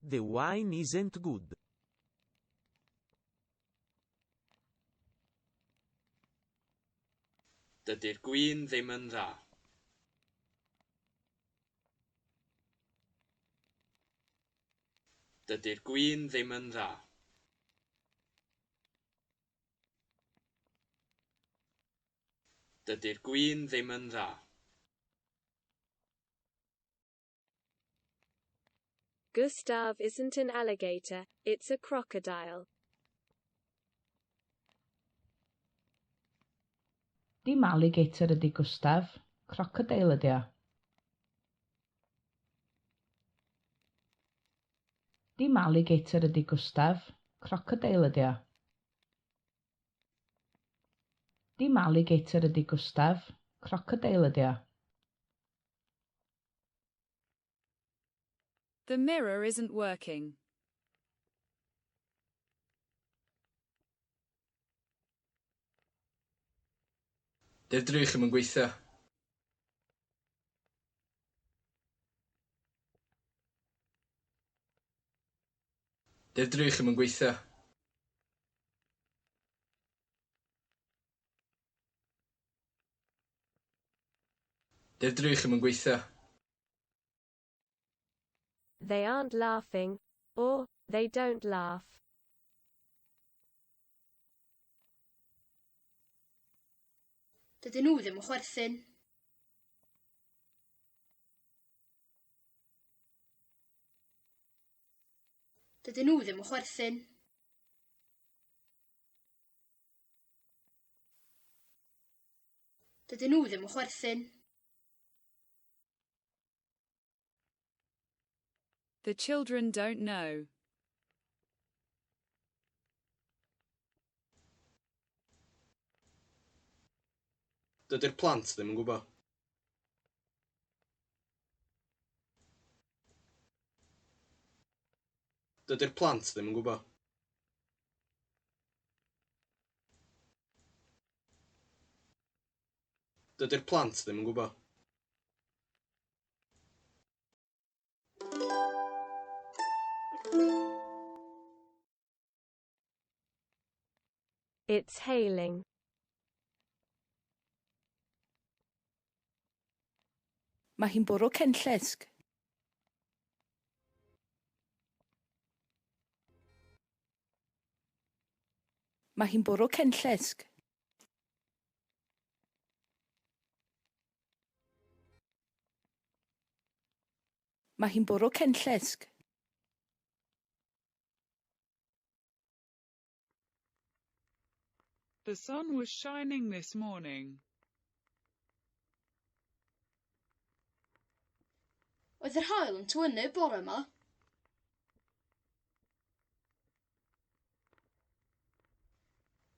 The wine isn't good. Dydy'r gwin ddim yn dda. Dydy'r gwin ddim yn dda. Dydy'r gwin ddim yn dda. Gustav isn't an alligator, it's a crocodile. Dim aligator ydy Gustav, crocodeil ydy o. Dim aligator ydy Gustav, crocodeil ydy o. Dim aligator ydy Gustav, crocodeil ydy o. The mirror isn't working. Dyw'r drych ddim yn gweithio. Dyw'r drych ddim yn gweithio. Dyw'r drych ddim yn gweithio. They aren't laughing, or, they don't laugh. Dydyn nhw ddim yn chwerthin. Dydyn nhw ddim yn chwerthin. Dydyn nhw ddim yn chwerthin. The children don't know. Dydy'r plant ddim yn gwybod. Dydy'r plant ddim yn gwybod. Dydy'r plant ddim yn gwybod. It's hailing. Mae hi'n bwrw cenllysg. Mae hi'n bwrw cenllysg. Mae hi'n bwrw cenllysg. The sun was shining this morning. Oedd yr haul yn tywynnu bore yma?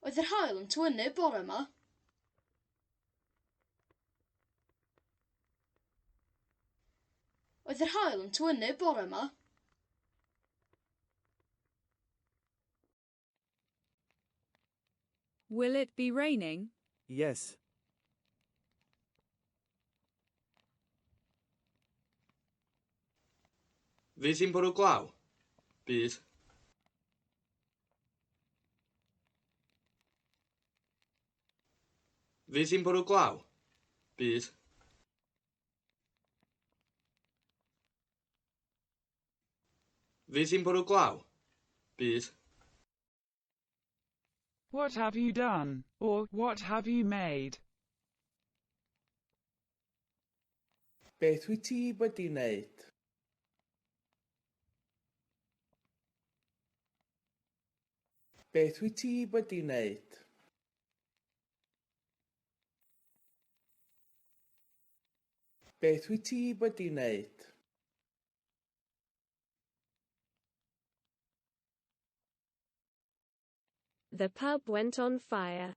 Oedd yr haul yn tywynnu bore yma? Oedd yr haul yn tywynnu bore yma? Will it be raining? Yes. Fydd hi'n bwrw glaw? Bydd. Fydd hi'n bwrw glaw? Bydd. Fydd hi'n bwrw glaw? Bydd. What have you done? Or, what have you made? Beth wyt ti wedi wneud? Beth wyt ti wedi wneud? Beth wyt ti wedi wneud? The pub went on fire.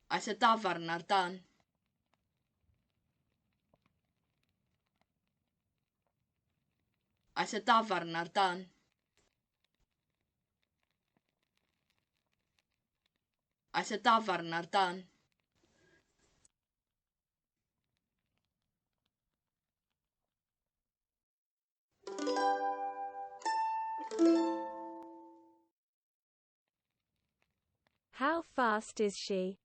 Aeth y dafarn ar dân. Aeth y dafarn ar dân. Aeth y dafarn ar dân. How fast is she?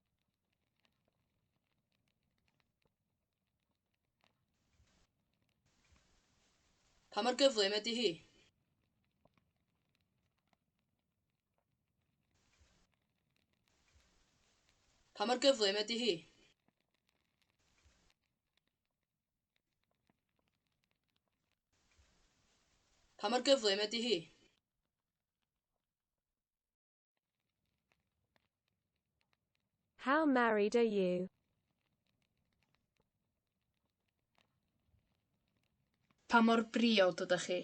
Pa mor gyflym ydy hi? Pa mor gyflym ydy hi? Pa mor gyflym ydy hi? How married are you? Pa mor briod ydych chi?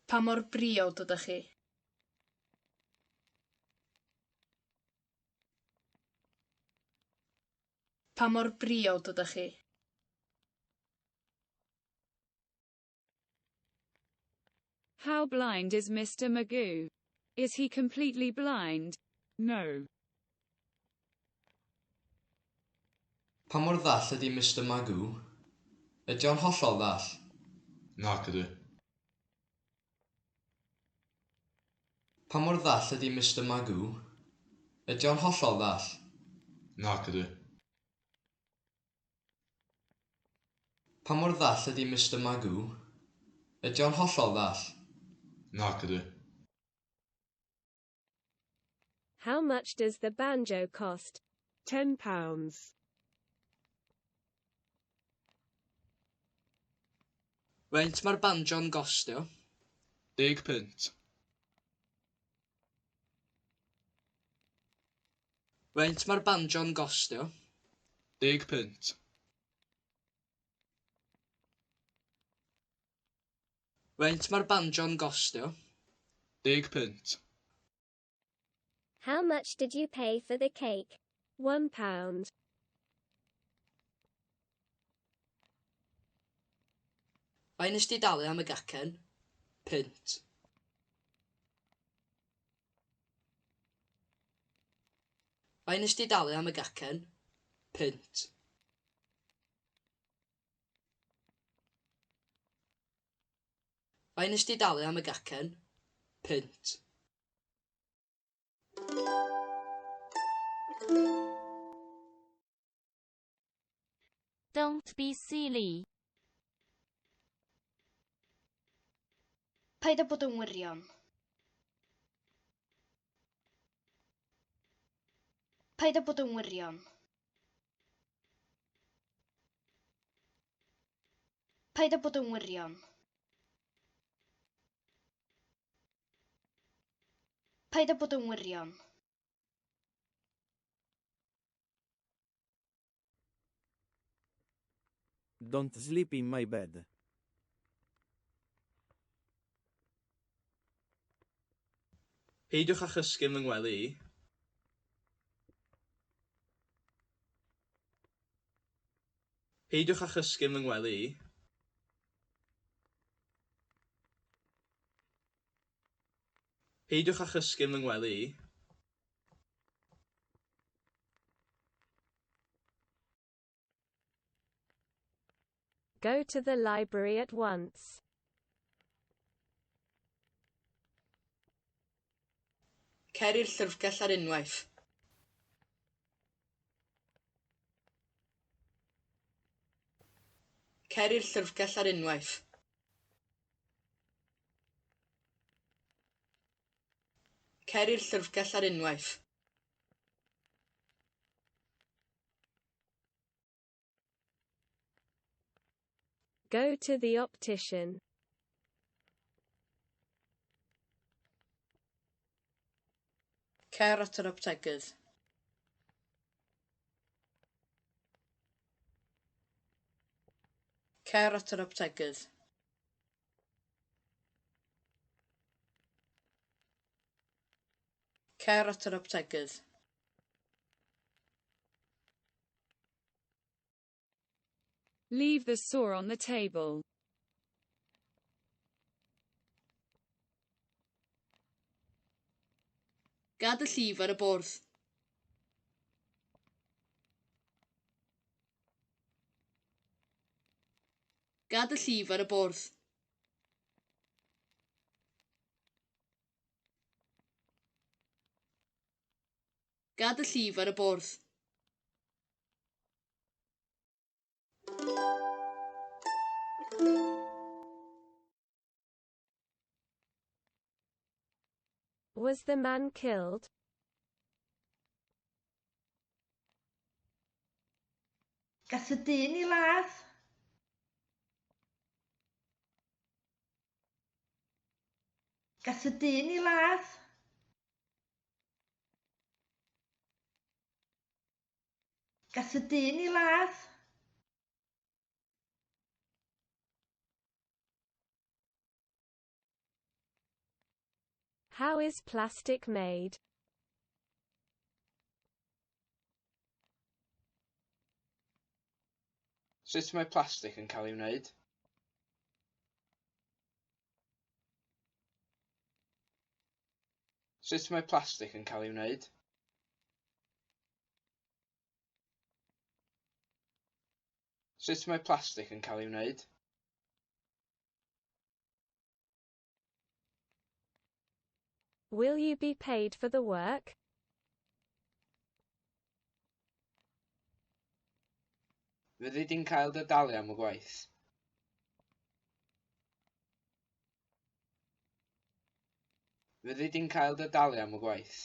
Pa mor briod ydych chi? Pa mor briod ydych chi? How blind is Mr. Magoo? Is he completely blind? No. Pa mor ddall ydy Mr Magoo? Ydy o'n hollol ddall? Nac ydw. Pa mor ddall ydy Mr Magoo? Ydy o'n hollol ddall? Nac ydw. Pa mor ddall ydy Mr Magoo? Ydy o'n hollol ddall? Nac ydw. How much does the banjo cost? £10. Faint mae'r banjo'n gostio? 10 punt. Faint mae'r banjo'n gostio? 10 punt. Faint mae'r banjo'n gostio? 10 punt. How much did you pay for the cake? £1. Faint nes di dalu am y gacen? Punt. Faint nes di dalu am y gacen? Punt. Faint nes di dalu am y gacen? Punt. Don't be silly. Paid â bod yn wirion. Paid â bod yn wirion. Paid â bod yn wirion. Paid â bod yn wirion. Don't sleep in my bed. Peidiwch â chysgu yn fy ngwely i. Peidiwch â chysgu yn fy ngwely i. Peidiwch â chysgu yn fy ngwely i. Go to the library at once. Cer i'r llyfrgell ar unwaith. Cer i'r llyfrgell ar unwaith. Cer i'r llyfrgell ar unwaith. Go to the optician. Cer at yr optegydd. Cer at yr optegydd. Cer at yr optegydd. Leave the saw on the table. Gad y llif ar y bwrdd. Gad y llif ar y bwrdd. Gad y llif ar y bwrdd. Was the man killed? Gath y dyn ei ladd? Gath y dyn ei ladd? Gath y dyn ei ladd? How is plastic made? Sut mae plastig yn cael ei wneud? Sut mae plastig yn cael ei wneud? Sut mae plastig yn cael ei wneud? Will you be paid for the work? Fyddi di'n cael dy dalu am y gwaith? Fyddi di'n cael dy dalu am y gwaith?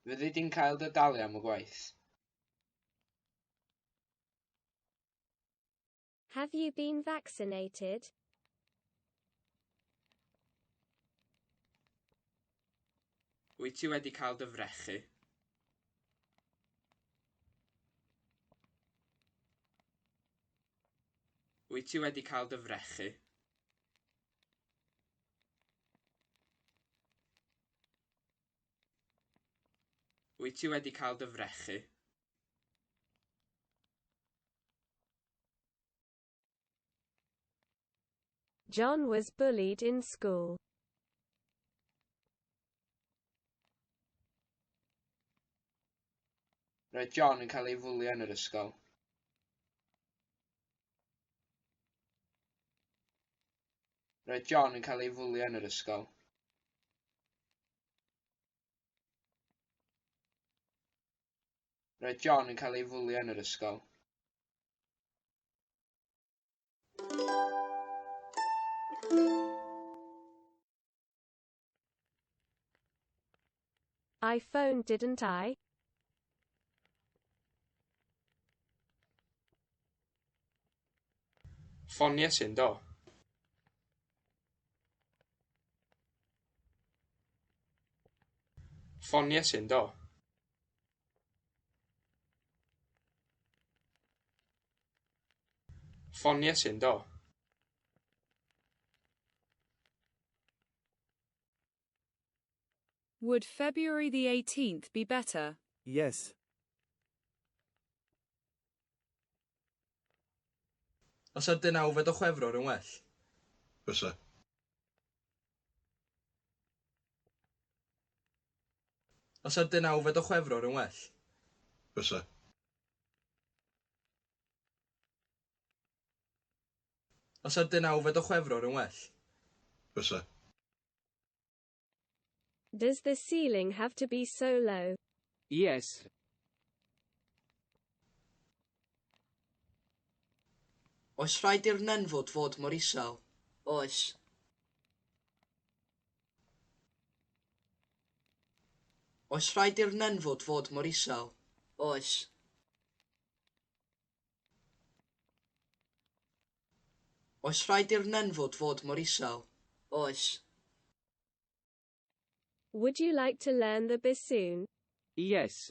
Fyddi di'n cael dy dalu am y gwaith? Have you been vaccinated? Wyt ti wedi cael dy frechu? Wyt ti wedi cael dy frechu? Wyt ti wedi cael dy frechu? John was bullied in school. Roedd John yn cael ei fwlio yn yr ysgol. Roedd John yn cael ei fwlio yn yr ysgol. Roedd John yn cael ei fwlio yn yr ysgol. I phoned, didn't I? Ffoniais i, yndo? Ffoniais i, yndo? Ffoniais i, yndo? Would February the 18th be better? Yes. Os ydy 9 o Chwefror yn well? Fysa. Os ydy 9 o Chwefror yn well? Fysa. Os ydy 9 o Chwefror yn well? Fysa. Does the ceiling have to be so low? Yes. Oes rhaid i'r nenfwd fod mor isel? Oes. Oes rhaid i'r nenfwd fod mor isel? Oes. Oes rhaid i'r nenfwd fod mor isel? Oes. Would you like to learn the bassoon? Yes.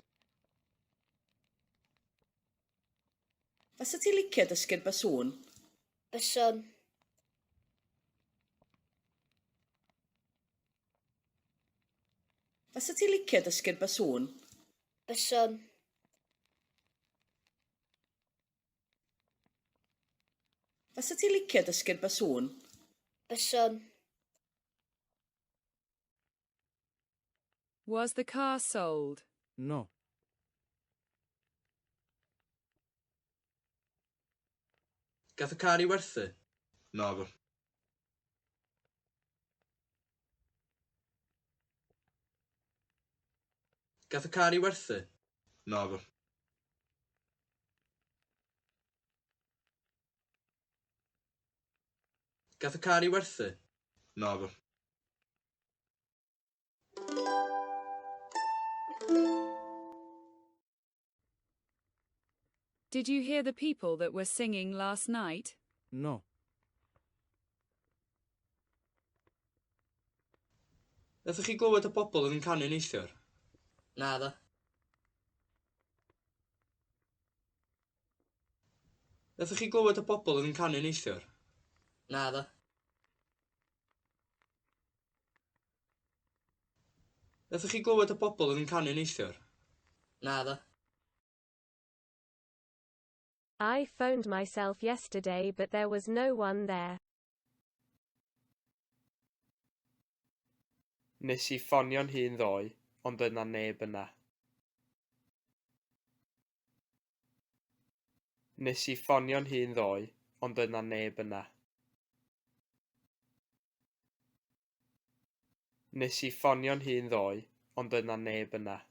Fysa ti licio dysgu'r basŵn? Byswn. Fysa ti licio dysgu'r basŵn? Byswn. Fysa ti licio dysgu'r basŵn? Byswn. Was the car sold? No. Gath y car ei werthu? Naddo. Gath y car ei werthu? Naddo. Gath y car ei werthu? Naddo. Did you hear the people that were singing last night? No. Nathoch chi glywed y bobl oedd yn canu neithiwr? Naddo. Nathoch chi glywed y bobl oedd yn canu neithiwr? Naddo. Nathoch chi glywed y bobl oedd yn canu neithiwr? Naddo. I phoned myself yesterday but there was no one there. Nes i ffonio'n hun ddoe, ond doedd 'na neb yna. Nes i ffonio'n hun ddoe, ond doedd 'na neb yna. Nes i ffonio'n hun ddoe, ond doedd 'na neb yna.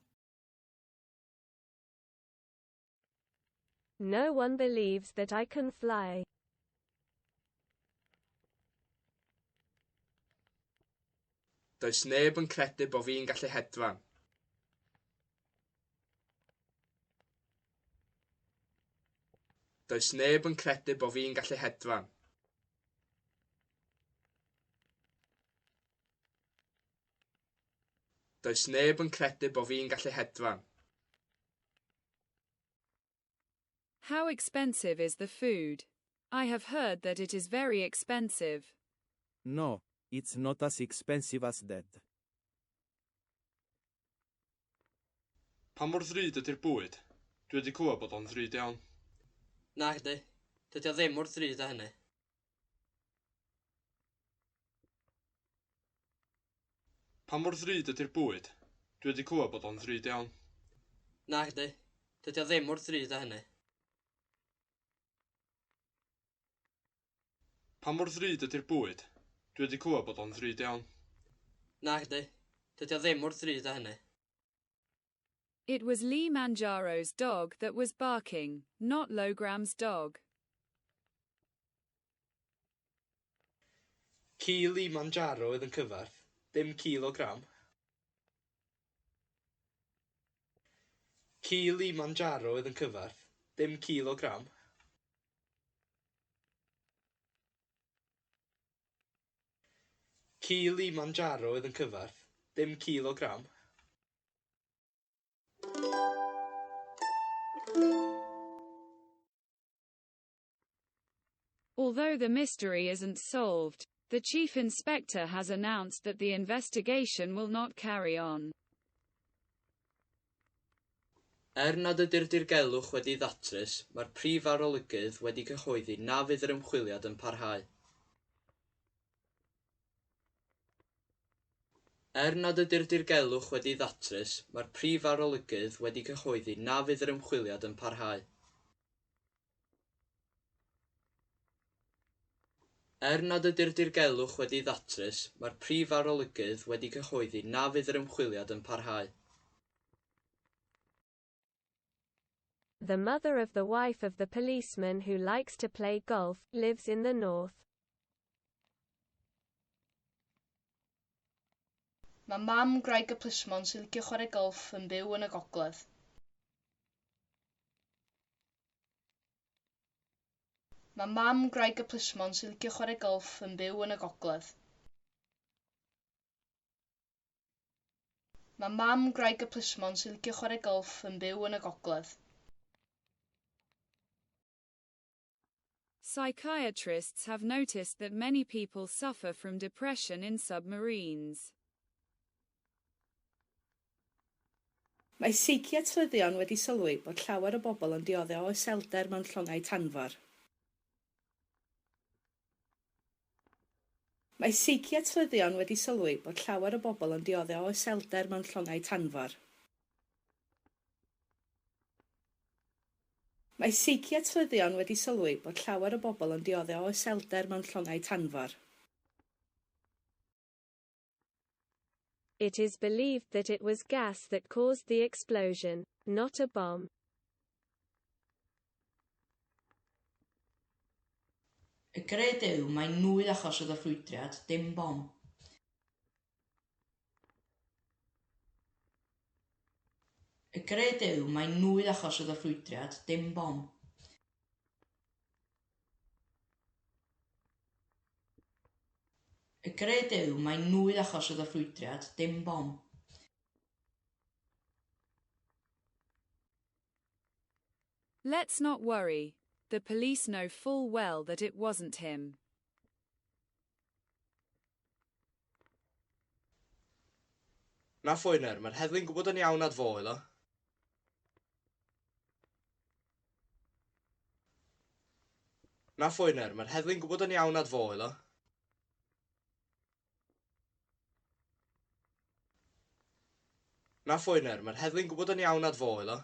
No one believes that I can fly. Does neb yn credu bo fi'n gallu hedfan. Does neb yn credu bo fi'n gallu hedfan. Does neb yn credu bo fi'n gallu hedfan. How expensive is the food? I have heard that it is very expensive. No, it's not as expensive as that. Pa mor ddrud ydy'r bwyd? Dwi wedi clywed bod o'n ddrud iawn. Nagdi. Dydy o ddim mor ddrud â hynny. Pa mor ddrud ydy'r bwyd? Dwi wedi clywed bod o'n ddrud iawn. Nagdi. Dydy o ddim mor ddrud â hynny. Pa mor ddrud ydy'r bwyd? Dwi wedi clywed bod o'n ddrud iawn. Nagdi. Dydy o ddim mor ddrud â hynny. It was Lee Manjaro's dog that was barking, not Logram's dog. Ci Lee Manjaro oedd yn cyfarth, dim kilogram. Ci Lee Manjaro oedd yn cyfarth, dim kilogram. Ci Lee Manjaro oedd yn cyfarth, dim kilogram. Although the mystery isn't solved, the chief inspector has announced that the investigation will not carry on. Er nad ydy'r dirgelwch wedi'i ddatrys, mae'r prif arolygydd wedi cyhoeddi na fydd yr ymchwiliad yn parhau. Er nad ydy'r dirgelwch wedi'i ddatrys, mae'r prif arolygydd wedi cyhoeddi na fydd yr ymchwiliad yn parhau. Er nad ydy'r dirgelwch wedi'i ddatrys, mae'r prif arolygydd wedi cyhoeddi na fydd yr ymchwiliad yn parhau. The mother of the wife of the policeman who likes to play golf, lives in the north. Mae mam gwraig y plismon sy'n licio chwarae golff yn byw yn y gogledd. Mae mam gwraig y plismon sy'n licio chwarae golff yn byw yn y gogledd. Mae mam gwraig y plismon sy'n licio chwarae golff yn byw yn y gogledd. Psychiatrists have noticed that many people suffer from depression in submarines. Mae seiciatryddion wedi sylwi bod llawer o bobl yn dioddef o iselder mewn llongau tanfor. Mae seiciatryddion wedi sylwi bod llawer o bobl yn dioddef o iselder mewn llongau tanfor. Mae seiciatryddion wedi sylwi bod llawer o bobl yn dioddef o iselder mewn llongau tanfor. It is believed that it was gas that caused the explosion, not a bomb. Y gred yw mai nwy achosodd y ffrwydriad, dim bom. Y gred yw mai nwy achosodd y ffrwydriad, dim bom. Y gred yw mai nwy achosodd y ffrwydriad, dim bom. Let's not worry. The police know full well that it wasn't him. Na phoener, mae'r heddlu'n gwybod yn iawn nad fo oedd o. Na phoener, mae'r heddlu'n gwybod yn iawn nad fo oedd o. Na phoener, mae'r heddlu'n gwybod yn iawn nad fo oedd o.